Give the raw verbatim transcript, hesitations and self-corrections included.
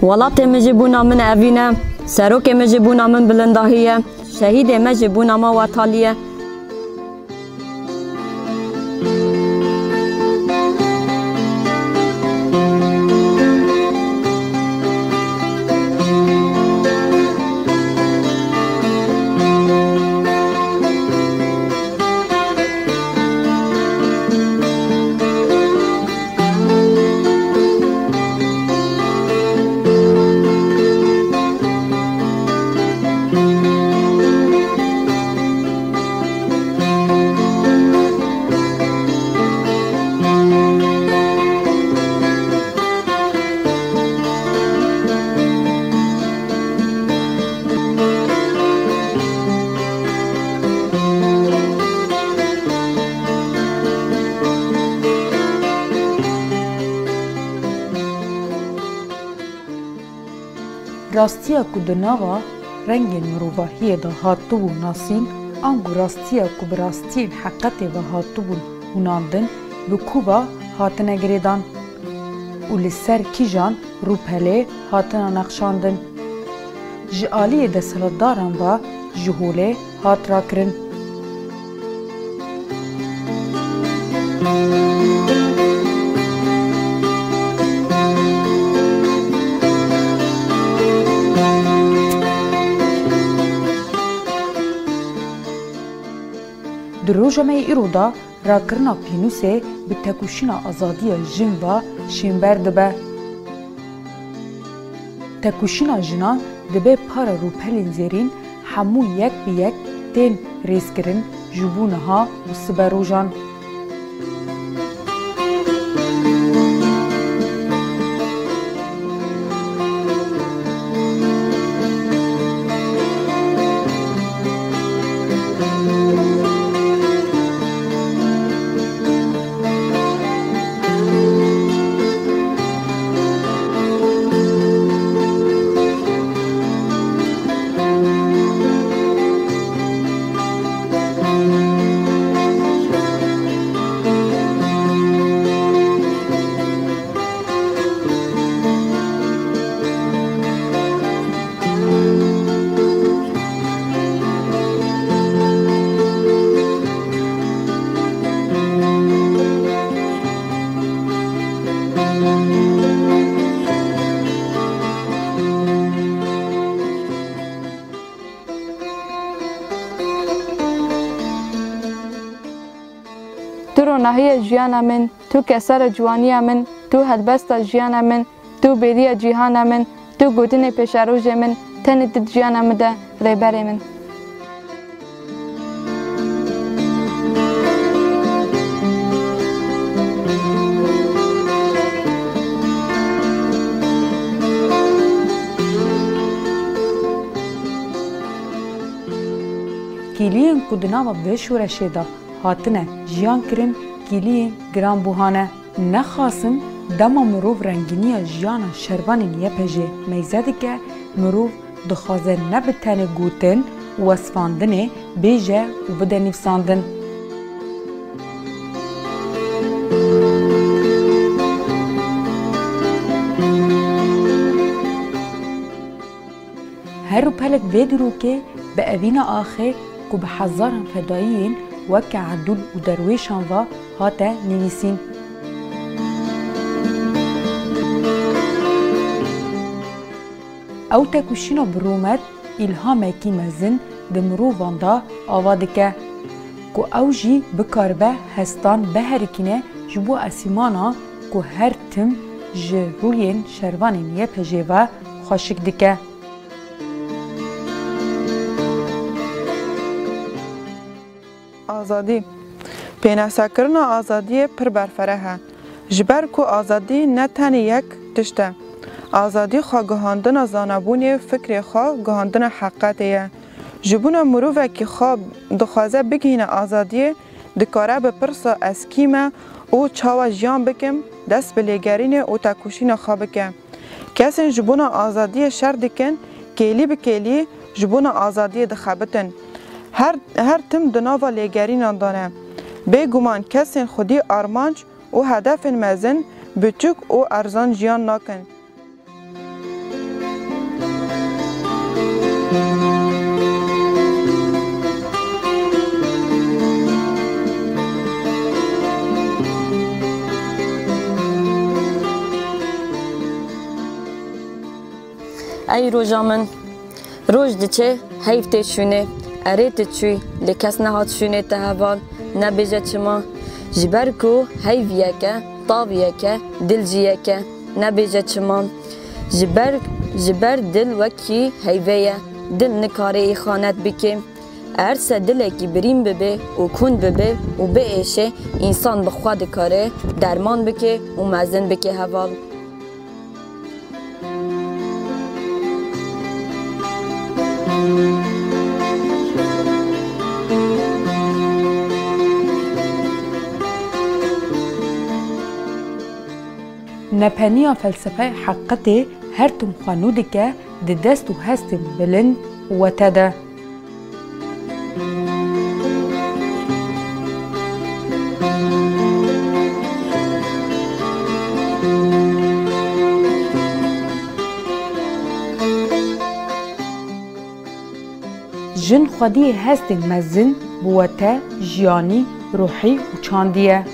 Welatê min ji bûna min evîn e, serokê min ji bûna min bilindahî ye, şehîdê me ji bûna me wetalî ye. Rastiya ku di nava rengên mirovahiyê de hatibû nasîn, anku rastiya ku bi rastiyên heqetê ve hatibûn hûnandin, bi ku ve hatine girêdan û li ser kîjan rûpelê hatine nexşandin? Ji aliyê desthilatdaran ve ji holê hat rakirin. Di roja me yê îro de rakirina pênûsê bi tekoşîna azadiya jin ve şênber dibe. Tekoşîna jinan dibe para rûpelên zêrîn, hemû yek bi yek tên rêzkirin ji bo niha û siberojan. Tu ronahiya jiyana min, tu kesara ciwaniya min, tu helbesta jiyana min, tu bêriya cîhana min, tu gotinê pêşerojê min, tenê tu di jiyana min de rêberê min. Kêliyên ku di nava vê şoreşê de hatine jiyan kirin, kêliyên giranbuha ne. Nexasim dema mirov rengîniya jiyana şervanên Y P J meyze dike, mirov dixwaze ne bi tenê gotin û wesfandinê bêje û bide nivîsandin. Her rûpelek vê dîrokê bi evîna axê ku bi hezaran fedayiyên weke Edûl û derwêşan ve hate nivîsîn. Ew tekoşîna bi rûmet îlhamekî mezin di mirovan de ava dike, ku ew jî bikaribe hestan biherikîne ji bo esîmana ku her tim ji rûyên şervanên Y P J ve xweşik dike. Azadî. Pênasekirina azadiyê pir berfereh e. Ji ber ku azadî ne tenê yek tişt e. Azadî xwe guhandina zanabûnê, fikrê xwe guhandina heqetê ye. Ji bona mirovekî xwe dixwaze bigihîne azadiyê, dikare bi pirsa ez kî me û çawa jiyan bikim, dest bi lêgerînê û tekoşîna xwe bike. Kesên ji bona azadiyê şer dikin, kêlî bi kêlî ji bona azadiyê dixebitin. Her, her tim di nava lêgerînan de ne. Bêguman kesên xwedî armanc û hedefên mezin, biçûk û erzan jiyan nakin. Ey roja min, roj diçe, heyv tê şûnê. Erê tu çûyî, lê kes nehat şûnê te heval, nebêje çima. Ji ber ku heyv yek e, tav yek e, dil jî yek e, nebêje çima. Ji ber, ji ber dil wekî heyvê ye. Dil nikare îxanet bike. Eger se dilekî birîn bibe û kûn bibe û biêşe, însan bi xwe dikare derman bike û mezin bike heval. Nepeniya felsefeyê heqîqetê her tim xwe nû dike di dest û hestên bilind û wete de. Jin xwediyê hestên mezin bi wete, jiyanî, ruhî û çandî ye.